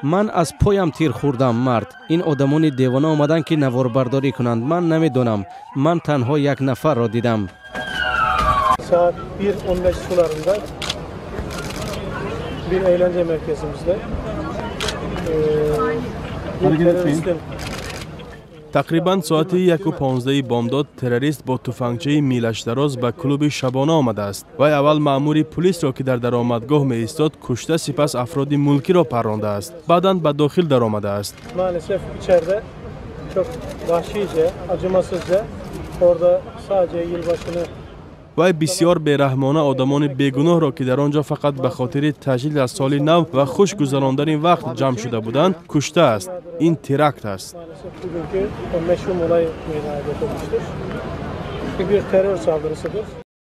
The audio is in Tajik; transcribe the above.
Ман аз поям тир хӯрдам, мард. Ин одамони девона омаданд, ки наворбардорӣ кунанд. Ман намедонам, ман танҳо як нафарро дидам. Saat 1.15 sularında bir eğlence merkezimizde bir teröristin Тақрибан соати 1:15 бомдод террорист бо туфангчаи милашдароз ба клуби шабона омадааст. Вай аввал маъмури пулисро, ки дар даромадгоҳ меистод, кушта, сипас афроди мулкиро паррондааст, баъдан ба дохил даромадааст. Maalesef içeride çok vahşice, acımasızca orada sadece yılbaşını Вай бисьёр бераҳмона одамони бегуноҳро, ки дар он ҷо фақат ба хотири таҷлил аз соли нав ва хуш гузарондани вақт ҷамъ шуда буданд, куштааст. Ин теракт аст. Maalesef bugünkü o meşhum olay meydana getirmiştir. Bu bir terör saldırısıdır.